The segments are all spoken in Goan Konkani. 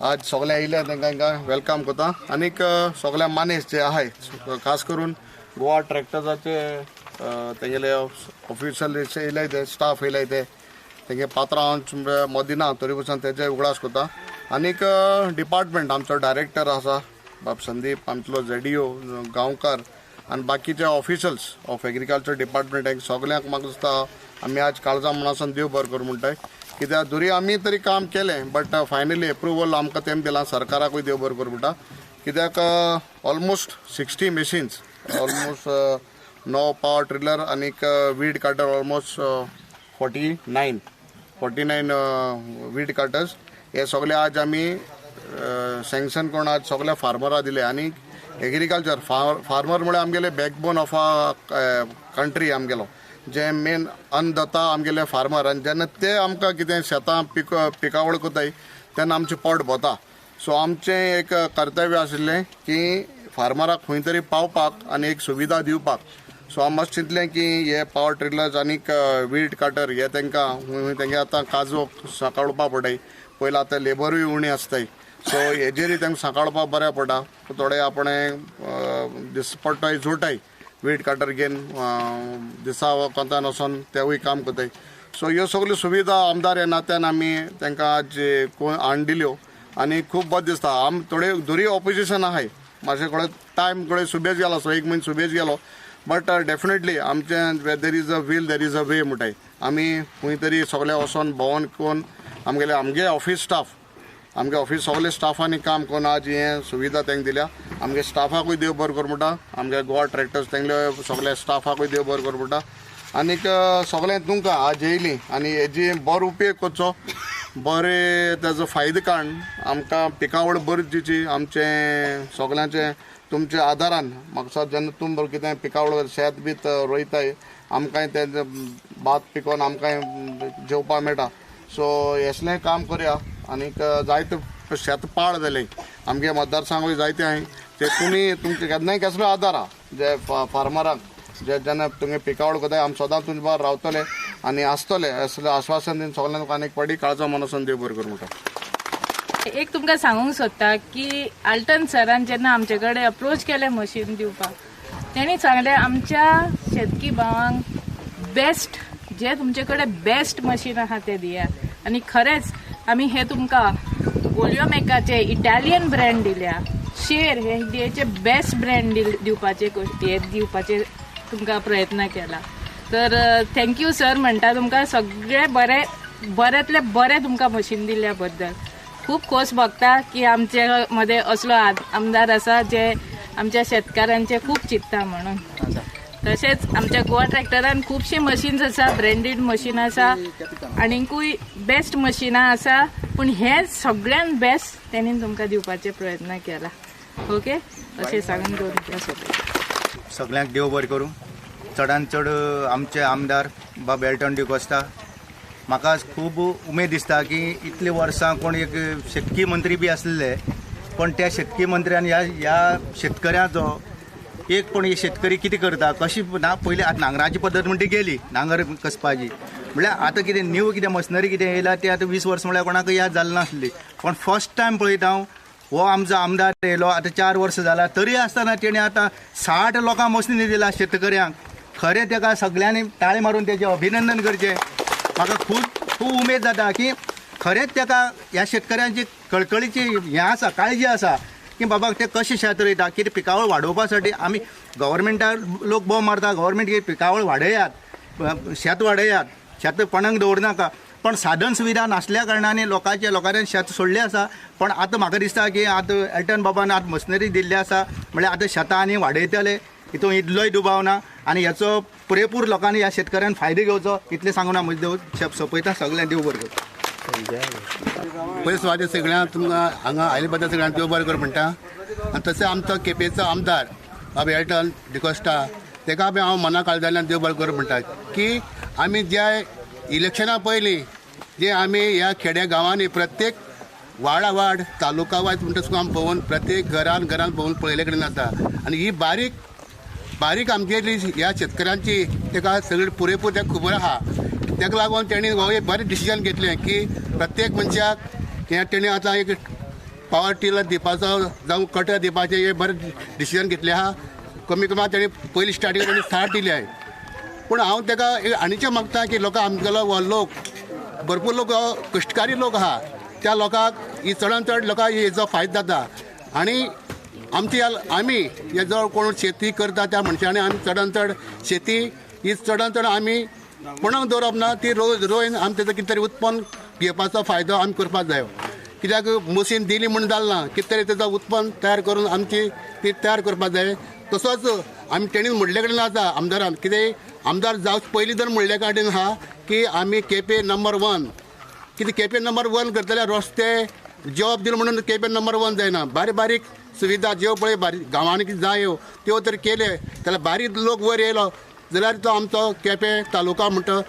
आज सगळे येयले तांकां welcome करता. आनीक सगळ्या मानेस जे आहाय खास करून गोवा ट्रॅक्टर्साचे तेंगेले ऑफिशियल येयले ते स्टाफ येयले ते तेंगे पात्रां मदीं ना तरी पसून तेजे उगडास करता. आनीक डिपार्टमेंट आमचो डायरेक्टर आसा बाब संदीप, आमचो ZDO गांवकार आनी बाकीचे ऑफिशल्स ऑफ एग्रीकल्चर डिपार्टमेंट हांकां सगल्यांक म्हाका दिसता आमी आज काळजा मनासून देव बरें करूं म्हणटाय. कित्याक जरी आमी तरी काम केलें बट फायनली एप्रुवल आमकां तेम दिलां, सरकाराकूय देव बरें करूं म्हणटा. कित्याक ऑलमोस्ट 60 मशीन्स, ऑलमोस्ट 9 पावर ट्रिलर आनीक weed cutter almost 49 weed cutters हे सगळे आज आमी सँक्शन करून आज सगळ्या फार्मराक दिले. आनी एग्रीकल्चर फार्मर म्हळ्यार आमगेले बॅकबोन ऑफ अ कंट्री आमगेलो जे मेन अन्नदाता आमगेले फार्मर. आनी जेन्ना ते आमकां कितें शेतां पिकावळ करताय तेन्ना आमचें पोट भरता. सो आमचें एक कर्तव्य आशिल्लें की फार्मराक खंय तरी पावपाक आनी एक सुविधा दिवपाक. सो आमी मातशें चिंतलें की हे पावर ट्रिलर्स आनीक वीड कटर हे तांकां तेंगे आतां काजो सांबाळपाक पडटाय, पयलीं आतां लेबरूय उणी आसताय, सो हेजेरूय तांकां सांबाळपाक बऱ्या पडटा. थोडे आपणें दिसपट्टोय जोडटाय वीड कटर घेवन दिसा कोंतान वचोन तेवूय काम करताय. सो ह्यो सगल्यो सुविधा आमदार ह्या नात्यान आमी तांकां आज हाडून दिल्यो आनी खूब बरें दिसता. आम थोडे दोरी ऑपोजिशन आहाय मातशें थोडे टायम थोडे सुबेज गेलो, सो एक म्हयनो सुबेज गेलो, बट डेफिनेटली आमचें there is a will there is a way म्हणटाय. आमी खंय तरी सगळे वचोन भोंवन करून आमगेले आमगे ऑफीस स्टाफ आमगे ऑफीस सगळे स्टाफांनी काम करून आज हें सुविधा तांकां दिल्या. आमगे स्टाफाकूय देव बरें करूं म्हणटा, आमगे गोवा ट्रॅक्टर्स तेंगले सगळे स्टाफाकूय देव बरें करूं म्हणटा. आनीक सगळें तुमकां आज येयलीं आनी हेजी बरो उपयोग करचो, बरें ताजो फायदो काडून आमकां पिकावळ बरी दिवची आमचें सगळ्यांचें तुमच्या आदारान. म्हाका जेन्ना तुमी कितें पिकावळ शेत बी रोयताय आमकांय तें भात पिकोवन आमकांय जेवपाक मेळटा. सो असलें काम करया. आनीक जायते शेत पाड जालें आमगे मतदारसंघूय जायते आहाय ते तुमी तुमचे केन्नाय कसलो आदार आहा जे फार्मरांक जे जेन्ना तुमी पिकावळ करताय आमी सदांच तुमचे बरोबर रावतले आनी आसतले असलें आश्वासन दिवन सगल्यांक आनीक फावटी काळजा मनासून देव बरें करूं म्हणटा. एक तुमकां सांगूंक सोदता की आल्टन सरान जेन्ना आमचे कडेन अप्रोच केलें मशीन दिवपाक तेणी सांगलें आमच्या शेतकी भावांक बेस्ट जे तुमचे कडेन बेस्ट मशीन आहा ते दिया. आनी खरेंच आमी हे तुमकां ओलियोमेकाचे इटालियन ब्रँड दिल्या, शेर हे इंडियेचे बेस्ट ब्रँड दिवपाचे हे दिवपाचे तुमकां प्रयत्न केला. तर thank you sir म्हणटा तुमकां सगळे बरें बऱ्यांतले बरें तुमकां मशीन दिल्ल्या बद्दल. खूब खोस भोगता की आमचे मदें असलो आमदार आसा जे आमच्या शेतकारांचे खूब चिंतता म्हणून. तशेंच आमच्या गोवा ट्रॅक्टरान खुबशीं मशीन्स आसा, ब्रँडेड मशीन आसा आनीकूय बेस्ट मशिनां आसा, पूण हें सगळ्यान बेस्ट तेणीन तुमकां दिवपाचे प्रयत्न केला. ओके, अशें सांगून दवरता सोंपयता. सगळ्यांक देव बरें करूं. चडान चड आमचे आमदार बाब एल्टन डिकोस्ता, म्हाका खूब उमेद दिसता की इतलीं वर्सां कोण एक शेतकी मंत्री बी आसले पण त्या शेतकी मंत्र्यान ह्या ह्या शेतकऱ्यांचो एक पण हे शेतकरी कितें करता कशी ना पयलीं आतां नांगराची पद्दत म्हणटा गेली, नांगर कसपाची म्हळ्यार आतां कितें न्यू कितें मशिनरी कितें येयला ते आतां 20 वर्सां म्हळ्यार कोणाक याद जाल नासली. पण फर्स्ट टायम पळयता हांव हो आमचो आमदार येयलो आतां 4 वर्सां जाला तरी आसतना तेणें आतां 60 लोकांक मशिनरी दिला शेतकऱ्यांक. खरें तेका सगळ्यांनी ताळी मारून तेजें अभिनंदन करचें. म्हाका खूब खूब उमेद जाता की खरेंच तेका ह्या शेतकऱ्यांची कळकळीची हें आसा, काळजी आसा की बाबा ते कशें शेत रोयता, कितें पिकावळ वाडोवपा साठी आमी गव्हर्मेंटाक लोक बोब मारता, गव्हर्मेंट कितें पिकावळ वाडयात, शेत वाडयात, शेत कोणाक दवरनाका. पण साधन सुविधा नासल्या कारणान लोकांचे लोकांनी शेत सोडलें आसा. पण आतां म्हाका दिसता की आतां एल्टन बाबान आतां मशिनरी दिल्ली आसा म्हळ्यार आतां शेतां आनी वाडयतले हितून इतलोय दुबाव ना आनी ह्याचो पुरेपूर लोकांनी ह्या शेतकऱ्यान फायदो घेवचो इतलें सांगून हांव म्हजें देव सोंपयता. सगळ्यांक देव बरें करूं. पयलीं सुवातेर सगळ्यांक तुमकां हांगा आयले बद्दल सगळ्यांक देव बरें करूं म्हणटा. आनी तशें आमचो केपेंचो आमदार बाब एल्टन डिकोस्टा तेका बी हांव मना काळजांतल्यान देव बरें करूं म्हणटा की आमी ज्या इलेक्शना पयलीं जे आमी ह्या खेड्या गांवांनी प्रत्येक वाडा वाड तालुका वायज म्हणटा सुद्दां आमी भोंवन प्रत्येक घरान घरान भोंवन पळयले कडेन आसा. आनी ही बारीक बारीक आमगेली ह्या शेतकऱ्यांची तेका सगळी पुरेपूर तेका खबर आहा. तेका लागून तेणी हो एक बरें डिसिजन घेतलें की प्रत्येक मनशाक हें तेणी आतां एक पावर टिलर दिवपाचो जावं कटर दिवपाचें हे बरें डिसिजन घेतलें आहा. कमी कमी तेणी पयली स्टार्टींग तेणी 60 दिले आहे. पूण हांव ताका आनीचें मागता की लोकां आमगेलो हो लोक भरपूर लोक कश्टकारी लोक आहा, त्या लोकांक ही चडान चड लोकांक हेजो फायदो जाता. आनी आमची आमी हे जो कोण शेती करता त्या मनशांनी आमी चडान चड शेती ही चडान चड आमी कोणाक दवरप ना, ती रोयन आमी तेजो कितें तरी उत्पन्न घेवपाचो फायदो आमी करपाक जायो. कित्याक मशीन दिली म्हूण जालें ना, कितें तरी तेजो उत्पन्न तयार करून आमची ती तयार करपाक जाय. तसोच आमी तेणी म्हणले कडेन आसा आमदारान कितें आमदार जावचे पयलीं जर म्हणले कडेन आहा की आमी केपें नंबर 1, कितें केपें नंबर 1 करतले रस्ते जॉब दिलो म्हणून केपें नंबर 1 जायना. बारीक बारीक सुविधा ज्यो पळय बारीक गांवांनी कितें जायो त्यो तर केले जाल्यार बारीक लोक वयर येयलो जाल्यार तो आमचो केपें तालुका म्हणटा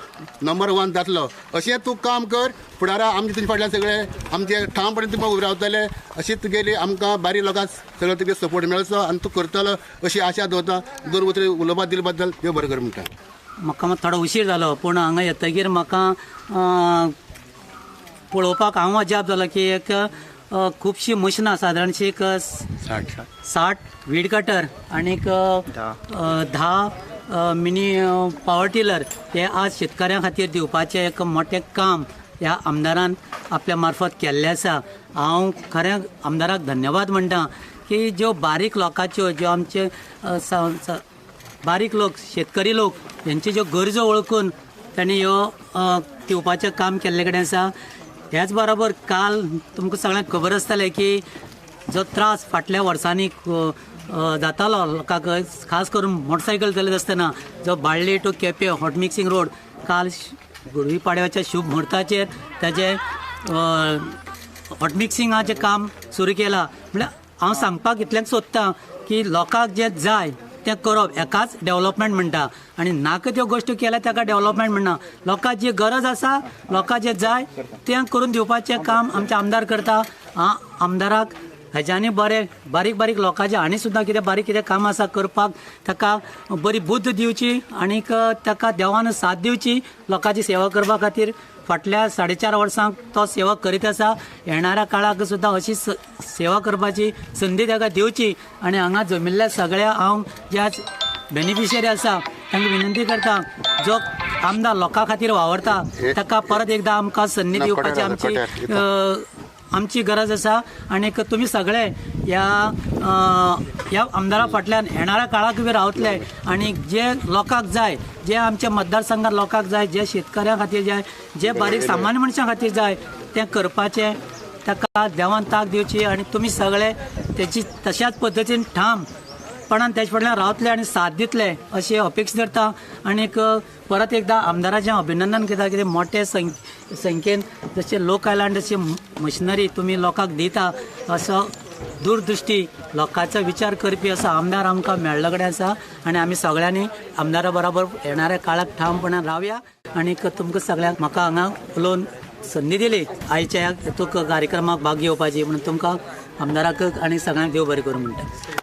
नंबर 1 जातलो. अशें तूं काम कर, फुडारा आमचे तुजे फाटल्यान सगळे आमचे ठामपणे तुमकां उबे रावतले. अशी तुगेली आमकां बारीक लोकांक सगळो तुगे सपोर्ट मेळचो आनी तूं करतलो अशी आशा दवरता. दोन उतरां उलोवपाक दिले बद्दल देव बरें कर म्हणटा. म्हाका मात थोडो उशीर जालो, पूण हांगा येतगीर म्हाका पळोवपाक हांव अजाप जालो की एक खुबशीं मशिनां सादारणशी एक 60 वीड कटर आनीक 10 मिनी पावर टिलर हे आज शेतकऱ्यां खातीर दिवपाचें एक मोठें काम ह्या आमदारान आपल्या मार्फत केल्लें आसा. हांव खरें आमदाराक धन्यवाद म्हणटा की ज्यो बारीक लोकांच्यो ज्यो आमचे बारीक लोक शेतकरी लोक हेंच्यो ज्यो गरजो वळखून तांणी ह्यो दिवपाचें काम केल्ले कडेन आसा. ह्याच बरोबर काल तुमकां सगळ्यांक खबर आसतलें की जो त्रास फाटल्या वर्सांनी जातालो लोकांक, खास करून मोटरसायकल चलयत आसतना जो Balli to Quepem hot mixing road काल गुडी पाडव्याच्या शुभ मुहूर्ताचेर ताजें हॉट मिक्सिंगाचें काम सुरू केलां. म्हणल्यार हांव सांगपाक इतल्यान सोदतां की लोकांक जें जाय तें करप एकाच डेवलपमेंट म्हणटा आनी नाका त्यो गोश्टी केल्यार ताका डेवलपमेंट म्हणना. लोकांक जी गरज आसा, लोकांक जें जाय तें करून दिवपाचें काम आमचे आमदार करता. आमदाराक हेज्यानी बरें बारीक बारीक लोकांचें आनी सुद्दां कितें बारीक कितें काम आसा करपाक ताका बरी बुद्द दिवची आनीक ताका देवान साथ दिवची लोकांची सेवा करपा खातीर. फाटल्या 4.5 वर्सांक तो सेवा करीत आसा, येणाऱ्या काळाक सुद्दां अशी सेवा करपाची संदी ताका दिवची. आनी हांगा जमिल्ल्या सगळ्या हांव ज्या बेनिफिशरी आसा तांकां विनंती करता, जो आमदार लोकां खातीर वावरता ताका परत एकदां आमकां संदी दिवपाची आमची आमची गरज आसा. आनीक तुमी सगळे ह्या ह्या आमदारा फाटल्यान येणाऱ्या काळाक बी रावतले आनी जे लोकांक जाय, जे आमच्या मतदारसंघात लोकांक जाय, जे शेतकऱ्यां खातीर जाय, जे बारीक सामान्य मनशां खातीर जाय तें करपाचें ताका देवान ताक दिवची आनी तुमी सगळे तेची तशाच पद्दतीन ठामपणान तेजे फाटल्यान रावतले आनी साथ दितले अशी अपेक्षा धरता. आनीक परत एकदां आमदाराचें अभिनंदन करता कितें मोटे संख्येन जशे लोक आयला आनी जशी मशिनरी तुमी लोकांक दिता असो दूरदृश्टी लोकांचो विचार करपी असो आमदार आमकां मेळ्ळो कडेन आसा आनी आमी सगळ्यांनी आमदारा बरोबर येणाऱ्या काळाक ठामपणान रावया. आनीक तुमकां सगळ्यांक म्हाका हांगा उलोवन संदी दिली आयच्या ह्या कार्यक्रमाक भाग घेवपाची म्हणून तुमकां आमदाराक आनी सगळ्यांक देव बरें करूं म्हणटा.